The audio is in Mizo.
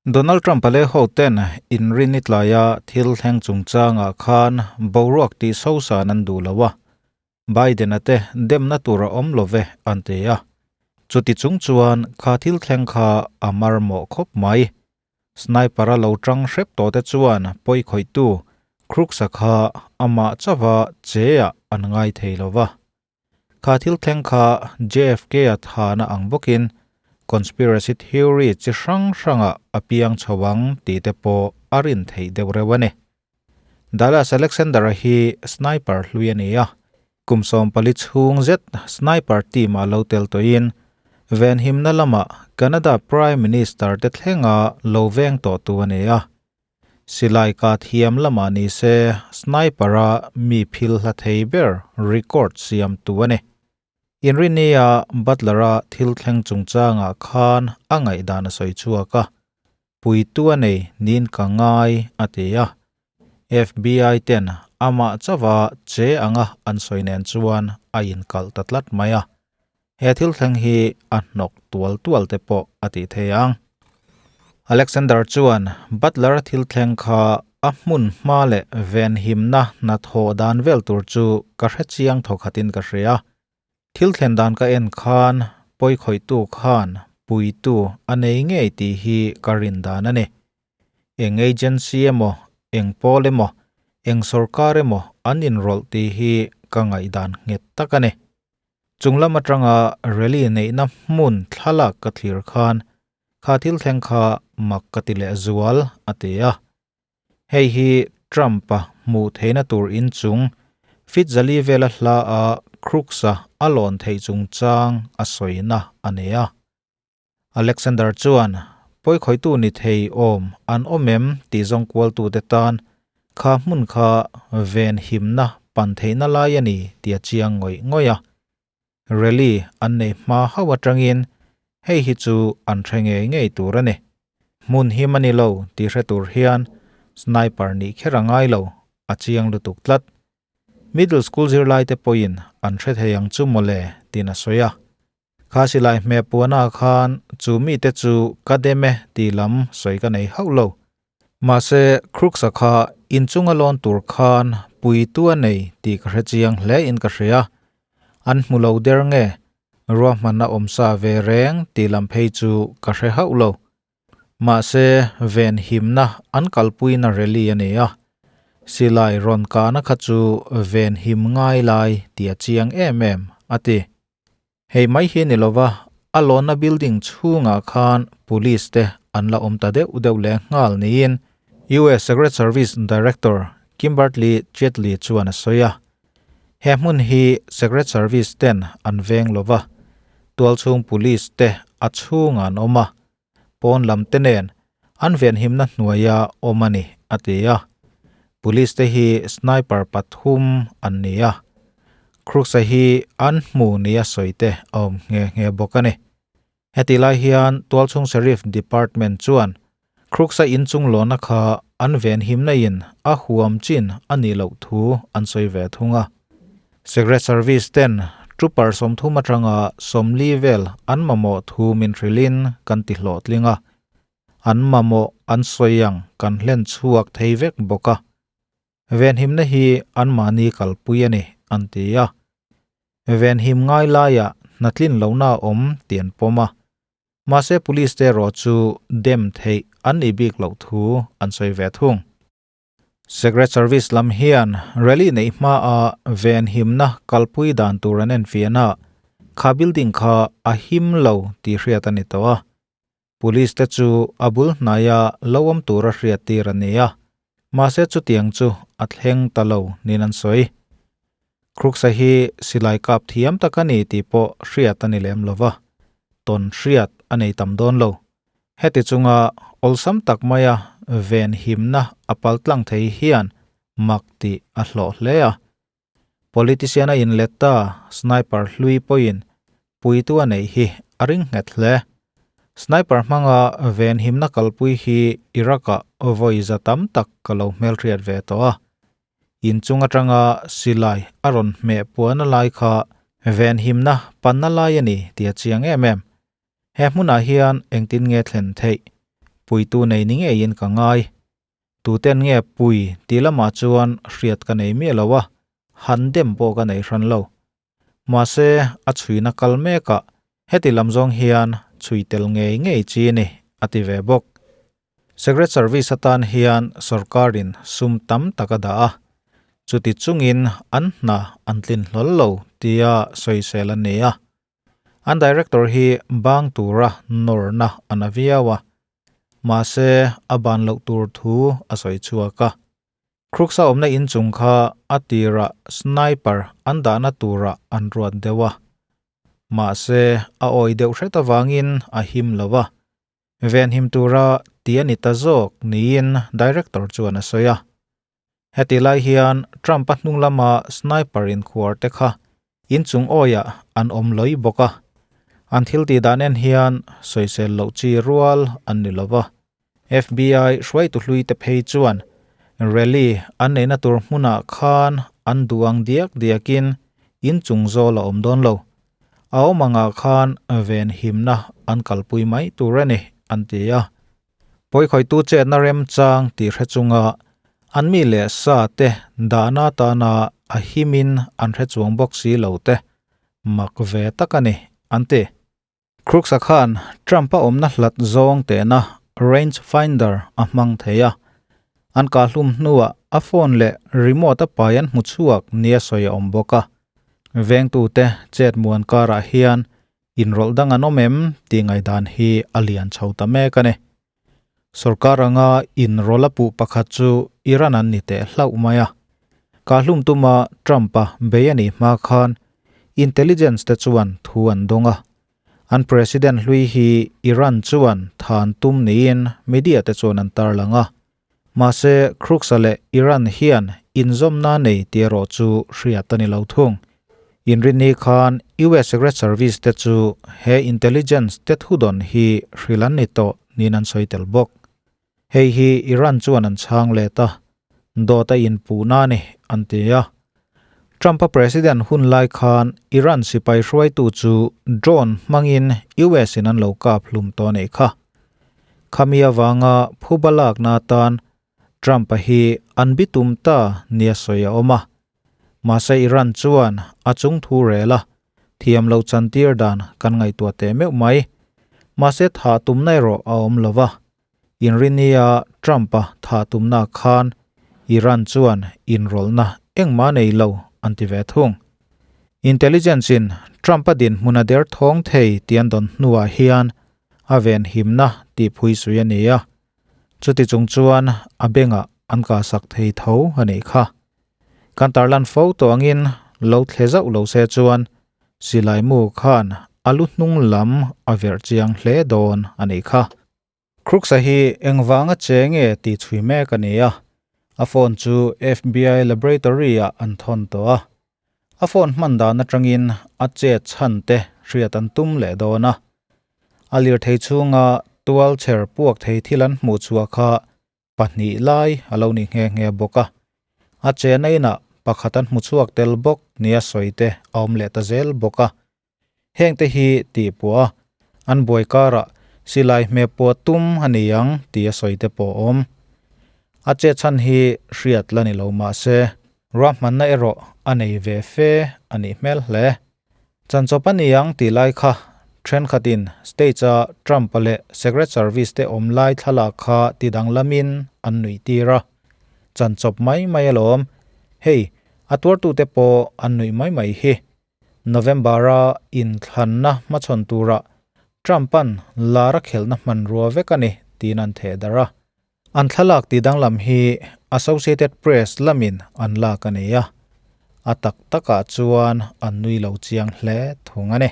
Donald Trump-a leh hoten inrinni tlaia thil thleng chungchangah khan boruak tih sosan an duh lo a, Biden-a te demna tur a awm lo ve an ti a. Chuti chung chuan kha thil thleng kha a mar mawh khawp mai. Sniper-a lo tang hrep tawh te chuan pawi khawihtu Crooks-a kha amah chauha che-ah an ngai thei lo va. Kha thil thleng kha JFK-a thana ang bawkin conspiracy theory chi hrang hrangah a piang chho ang tih te pawh a rin theih deuh reuh a ni. Dallas Alexander-a hi sniper hlui a ni a, Kum 14 chhung zet sniper team-ah lo tel tawhin venhimna lamah Canada Prime Minister te thlenga lo veng tawhtu a ni a. Silai kah thiam lamah ni se sniper-a mi phil hla thei ber record siamtu a ni. Inrinni-a Butler-a thil thleng chungchangah khan a ngaihdan a sawi chhuak a, puitu a nei niin ka ngai a ti a. FBI ten amah chauha che anga an sawi nen chuan a inkalh ta tlat mai a. He thil thleng hi a hnawk tual tual te pawh a tih thei ang. Alexander chuan Butler thil thleng kha a hmun hma leh venhimna hnathawh dan vel tur chu ka hre chiang thawkhatin ka hria. Thil thlen dan ka en khan pawikhawihtu khan puitu a nei ngei tih hi ka rin dan a ni. Eng agency emaw, eng pawl emaw, eng sorkar emaw an inrawlh tih hi ka ngaihdan nghet tak a ni. Chung lam atanga rally neihna hmun thlalak ka thlir khan kha thil thleng kha mak ka ti leh zual, a ti a. Hei hi Trump-a hmuh theihna tur inchung fit zali vela hla a Crooks-a a lawn theih chungchang a sawina a nei a. Alexander chuan, Pawikhawihtu ni thei awm an awm em tih zawng kualtute tan kha hmun kha ven himna pan theihna lai a ni tih a chiang ngawih ngawih a. Rally an nei hma hauh atangin hei hi chu an hre ngei ngei tur a ni. Hmun him a ni lo tih hre tur hian sniper nih kher a ngai lo, a chiang lutuk tlat. Middle school zirlaite pawhin an hre thei ang chu mawle tiin a sawi a. Kha silai hmeh puana khan chu mite chu ka dem e tih lam sawi ka nei hauh lo. Mahse Crooks-a kha inchunga lawn tur khan puitu a nei tih ka hre chiang hle in ka hria. An hmu lo der nge ruahmanna awmsa ve reng tih lam phei chu ka hre hauh lo. Mahse ven himna an kalpuina rally a ni a, silai rawn kahna kha chu ven him ngai lai tih a chiang em em, a ti. Hei mai hi ni lova, a lawnna building chhungah khan police te an la awm ta deuh deuh leh nghal niin US Secret Service Director Kimberly Cheatley chuan a sawi a. He hmun hi Secret Service ten an veng lova, tualchhung police te a chhungah an awm a, pawn lam te nen an venhimna hnuaia awm a ni, a ti a. Police te hi sniper pathum an ni a, Crooks-a hi an hmu nia sawi te a awm nghe nghe bawk a ni. Heti lai hian tualchhung Sheriff Department chuan Crooks-a inchung lawna kha an venhimna in a huam chin a nih loh thu an sawi ve thung a. Secret Service ten trooper 30 atanga 40 vel an mamawh thu min hrilhin kan ti hlawhtling a, an mamawh an sawi ang kan hlen chhuak thei vek bawk a. Venhimna hi anmahni kalpui a ni, an ti a. Venhim ngai laiah hnatlin lohna a awm tih an pawm a. Mahse police te erawh chu dem theih an nih bik loh thu an sawi ve thung. Secret Service lam hian rally neih hmaa venhimna kalpui dan tur an enfiahna kha building kha a him lo tih hriat a ni tawh a. Police te chu a bul hnaia lo awm tura hriat tir a ni a, mahse chutiang chu a thleng ta lo niin an sawi. Crooks-a hi silai kap thiam tak a ni tih pawh hriat a ni lem lo va, tawn hriat a nei tam dawn lo. Heti chunga awlsam tak maia ven himna a pal tlang thei hian mak tih a hlawh hle a. Politician a inlet ta sniper hlui pawhin puitu a neih hi a ring nghet hle. Sniper hmanga ven himna kalpui hi Iraq-ah vawi za tam tak ka lo hmelhriat ve tawh a. Inchung atanga silai a rawn hmeh puana lai kha ven himna panna lai a ni tih a chiang em em. He hmunah hian engtin nge thlen theih? Puitu nei ni ngeiin ka ngai. Tuten nge pui tih lamah chuan hriat ka nei miah lo a, han dem pawh ka nei hran lo. Mahse, a chhuina kal mekah heti lam zawng hian chhui tel ngei ngei chi a ni, a ti ve bawk. Secret Service atan hian sorkarin sum tam tak a dah a, chuti chungin an hna an tlin hlawl lo tia sawisel an ni a. An director hi bang tura nawrna a na viau a, mahse a ban loh tur thu a sawi chhuak a. Crooks-a awmna inchung kha a tirah sniper an dahna turah an ruat deuh a, mahse a awi deuh hret avangin a him lo a, venhim tura ti a ni ta zawk niin director chuan a sawi a. Heti lai hian Trump-a hnung lama sniper inkhuar te kha inchung awiah an awm lawih bawk a, an thil tih dan en hian sawisel loh chi rual an ni lo va. FBI hruaitu hlui te phei chuan rally an neihna tur hmunah khan an duh ang diak diakin inchung zawl a awm dawn lo. A awm angah khan venhimna an kalpui mai tur a ni, an ti a. Pawikhawihtu chetna remchang tih hre chunga an mi leh sa te dahna atana a himin an hre chuang bawk si lo te mak ve tak a ni, an ti. Crooks-a khan Trump-a awmna hlat zawng tehna range finder a hmang thei a, an kahhlum hnuah a phone leh remote a pai an hmu chhuak nia sawi a awm bawk a. Vengtute chet muan karah hian Inrawlh dang an awm em tih ngaihdan hi a lian chho ta mek a ni. Sorkar anga inrawlh a puh pakhat chu Iran an ni teh hlauh mai a. Kahlum tuma Trump-a bei a nih hma khan intelligence te chuan thu an dawng a. An president hlui hi Iran chuan than tum niin media te chuan an tarlang a. Mahse, Crooks-a leh Iran hian inzawmna nei tih erawh chu hriat a ni lo thung. Inrinni khan US Secret Service te chu he intelligence te thudawn hi hrilh an ni tawh niin an sawi tel bawk. Hei hi Iran chuan an chhang let a, dawt a inpuhna a ni an ti a. Trump-a president hun lai khan Iran sipai hruaitu chu drone hmangin US-in an lo kap hlum tawh a nih kha. Khami avanga phuba lakna atan Trump-a hi an bitum ta nia sawi a awm a. Mahse Iran chuan a chung thu rel a, thiam loh chantir dan kan ngaihtuah teh meuh mai. Mahse thah tumna erawh a awm lo va. Inrinia Trump-a thah tumna khan Iran chuan inrawlhna engmah nei lo an ti ve thung. Intelligence-in Trump-a dinhmun a derthawng thei tih an dawn hnuah hian a venhimna tih phui sui a ni a, chuti chung chuan a bengah an kahsak thei tho a nih kha. Kan tarlan fo tawh angin lo thle zauh lo se chuan silai mu khan a lu hnung lam a verh chiang hle dawn a nih kha. Crooks-a hi engvanga che nge tih chhui mek a ni a, a phone chu FBI laboratory-ah an thawn tawh a, A phone hman dan atangin a chet chhan te hriat an tum leh dawn a. A lirthei chhunga tual chher puak thei thil an hmuh chhuah kha pahnih lai a lo ni nghe nghe bawk a. A chena inah pakhat an hmu chhuak tel bawk nia sawi te a awm leh ta zel bawk a. Heng te hi tih puah a, an buai karah silai hmeh puah tum a ni ang tih a sawi te pawh a awm. A chet chhan hi hriat la ni lo mahse, ruahmanna erawh a nei ve fe a nih hmel hle. Chanchawp a ni ang tih lai kha thenkhatin stage-a Trump-a leh Secret Service te awm lai thlalak kha ti danglamin an nuih tir a. Chanchawp mai mai alawm, hei a tuartute pawh an nuih mai mai hi. November-a inthlanna hmachhawn turah Trump-a'n lar a khelhna hmanrua vek a ni tiin an theh darh a. An thlalak tih danglam hi Associated Press lamin an lak a ni a, a tak takah chuan an nui lo chiang hle thung a ni.